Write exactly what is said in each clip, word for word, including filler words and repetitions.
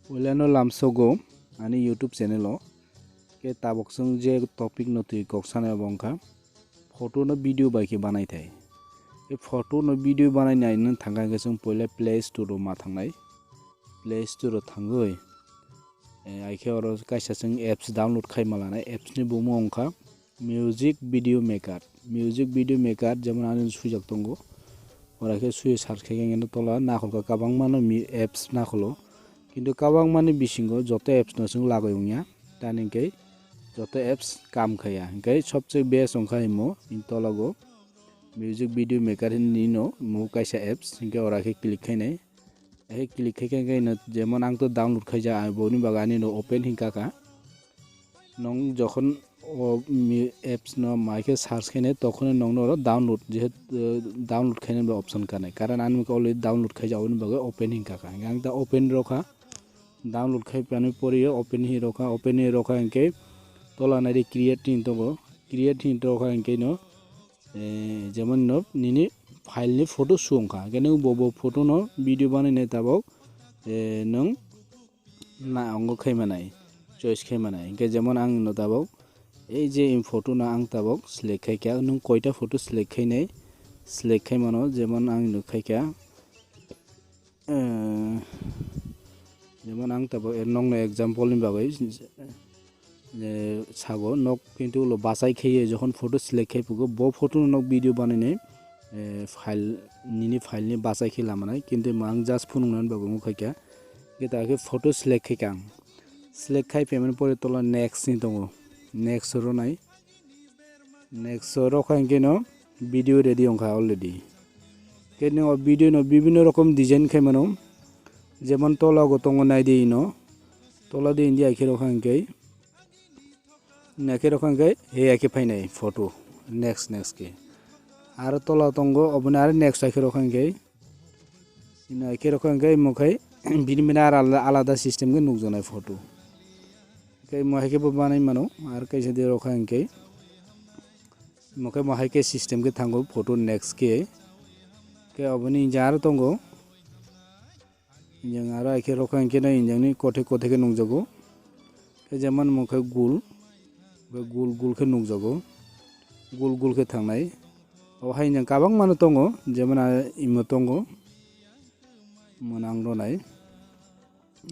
Puilano lamsogo ani YouTube channel o. Khe tabok chwng je topic no twi kok sanai abo wngkha photo no video bai khe banai thai. Khe photo no video banai nai nang thangkha khe chwng puila Play Store o ma thangnai. Play Store o thangwi, eh, aikhe oro kaisa chwng apps download khai ma lanai. Apps ni bumo wngkha Music Video Maker. Music Video Maker jemon ani swijak tongo. Ora khe swi search khai khe tola nakhol kha kwbangma no mi-, apps nakholo. Kintu kwbangma ni bisingo joto apps no chwng lagoi wngya. Tani hwnkhe joto apps kam khaya. Hwnkhe sobse best wngkha imo in tolago Music Video Maker hinwi no mo kaisa apps. Hwnkhe ora khe click khainai. Hai click khai khe, khe no jemon ang to download khaijak, ang boni bagwi ani no open hinkha kha. Nong jokhon o mi-, apps no mai khe search khainai, tokhone nong no oro download, jehet, eh, download khainani bo option kanai. Karon ani mokhe already download khaijak, aboni bagwi open hinkha kha. Ang ta open rokha, download khai pani pori o open hi rokha, open hi rokha hinkhe tola nai di create hin tongo. Create hin rokha hinkhe no, eh, jemon no nini file ni photo song kha. Khe nung bo, bo photo no video banai nai tabok, eh, nung na ongo khai manai, choice khai manai. Hinkhe jemon ang no tabok ei je in photo no ang tabok select khai kha. Nung koita photo select khai nai, select khai mano, jemon ang no khai kha. Eh, jemon ang tabok, eh, nokno example ni bagwi, eh, sago, nok kintu ulo bachai khaiye jokhon photo select khai phugo, bo photo no nok video banainai, eh, file, nini file ni bachai khe lamanai, kintu emo ang just phunuknani bagwi wngkha khe, khe ta khe photo select khai kha ang, select khai phaimani pore tola next ni tongo, next ronai. Next o rokha hinkhe no video ready wngkha already. Khe nung o video no bibinno rokom design khai mano. Jemon tola go tongo nai di ino. Tola di indi akhe rokha hinkhe. Nakhe rokha hinkhe he akhe phainai photo. Next, next khe. Aro tola tongo oboni aro next akhe rokha hinkhe. Ino hai khe rokha hinkhe imo khai bini bini alada, alada system khe nukjaknai photo. Khe imo hai khe bo banai mano, ar kaisa de rokha hinkhe imo khe mo hai khe system khe thango photo next khe. Khe oboni injang aro tongo. Injang aro hai khe rokha hinkhe no injang ni kothe kothe khe nukjago. Khe jemon mokhe gul, gul gul khe nukjago, gul gul khe thangnai. O hai nang kwbangma no tongo, jemon a imo tongo, mwnang ronai.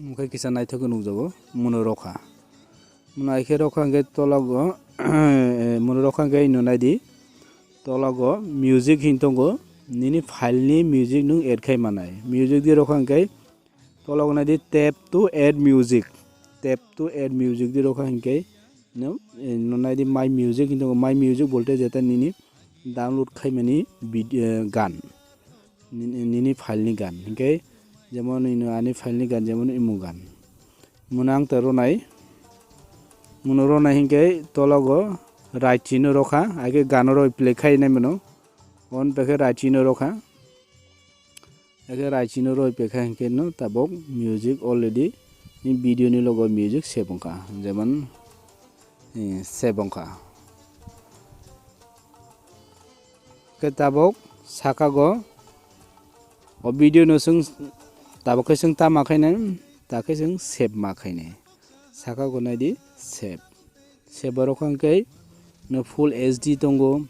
Mokhe kisa naithok khe nukjago, mono rokha. Mono hai khe rokha hinkhe tolago, mono rokha hinkhe ino naidi, tolago music hin tongo, nini file ni music nung add khai manai. Music di rokha hinkhe Tolok nai di tap to add music. Tap to add music di rokha hinkhe no, eh, no nai di my music hinwi tongo. My music bolte jeta nini download khaimani vid-, eh, gan. Nini, nini file ni gan. Hinkhe jemon ino ani file ni gan, jemon imo gan. Muna ang ta ronai. Muno ronai hinkhe tologo right chino rokha. Age gano roi play khai nai mano. On pekhe right chino rokha. Eke raisino roi pekha hinkhe no tabok music already ni video ni logo music save wngkha, jemon, eh, save wngkha. Khe tabok saka go o video no chwng tabok khe chwng tama khainai, ta khe chwng save ma khainai. Saka go nai di save. Save borok hinkhe no full H D tongo,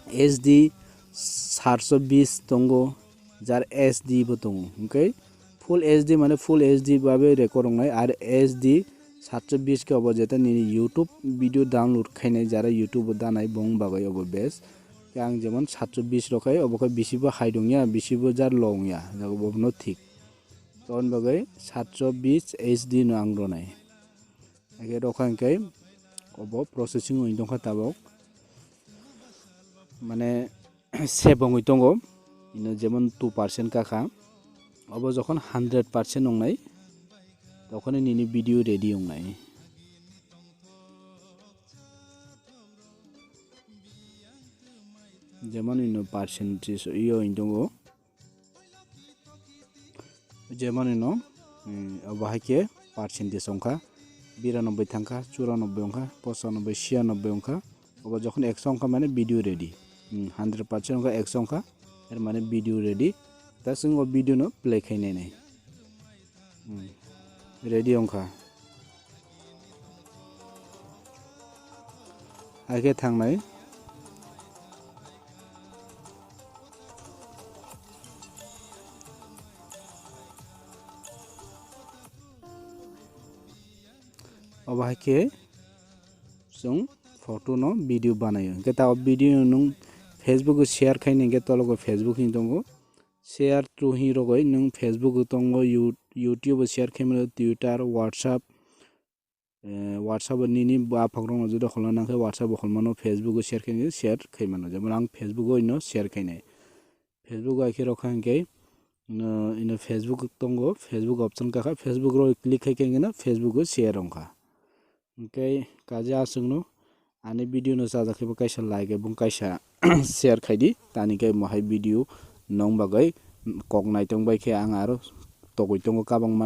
H D satsho bis tongo, jar H D bo tongo. Hinkhe full H D mane full H D babe record wngnai, ar H D satsho bis khe obo jeta nini YouTube video download khainai, jara YouTube o danai bong bagwi obo best. Khe ang jemon satsho bis rok khai obo khe bisi bo high wngya, bisi bo jar low wngya, obo no thik. Toni bagwi satsho bis H D no ang ronai. Age rokha hinkhe obo processing wng tongkha tabok, mane save wngwi tongo, ino jemon two percent kakha, obo jokhon hundred percent wngnai, tokhonwi nini video ready wngnai. Jemon ino percentage iyo wng tongo. Jemon ino, mm, obo hai khe percentage wngkha, biranobbai thangkha, churanobboi wngkha, pochanobbai, siyanobbai wngkha, obo jokhon ekso wngkha mane video ready, mm, hundred percent wngkha, ekso wngkha, er mane video ready, ta chwng o video no play khai nai nai. Mm. ready wngkha. Haikhe thangnai. Obo haikhe chwng photo no video banaio. Hinkhe ta o video no nwng Facebook o share khaini hinkhe tologo Facebook hinwi tongo. Share to hinwi rogoi nwng Facebook o tongo, You-, YouTube o share khaimano, Twitter, WhatsApp, eh, WhatsApp o nini buphangrokno juda kholna nangkhe WhatsApp o kholmano, Facebook o share khaini share khaimano. Jemon ang Facebook o ino share khainai. Facebook bai khe rokha hinkhe, no, ino Facebook tongo, Facebook option kakha, Facebook ro click khai khe no Facebook o share wngkha. Hinkhe kaje aswkno ani video no chajak khe bo kaisa like ebong kaisa share khai di, tani khe mohai video nong bagwi kok naitong bai khe ang aro togwi tongo kabang mano.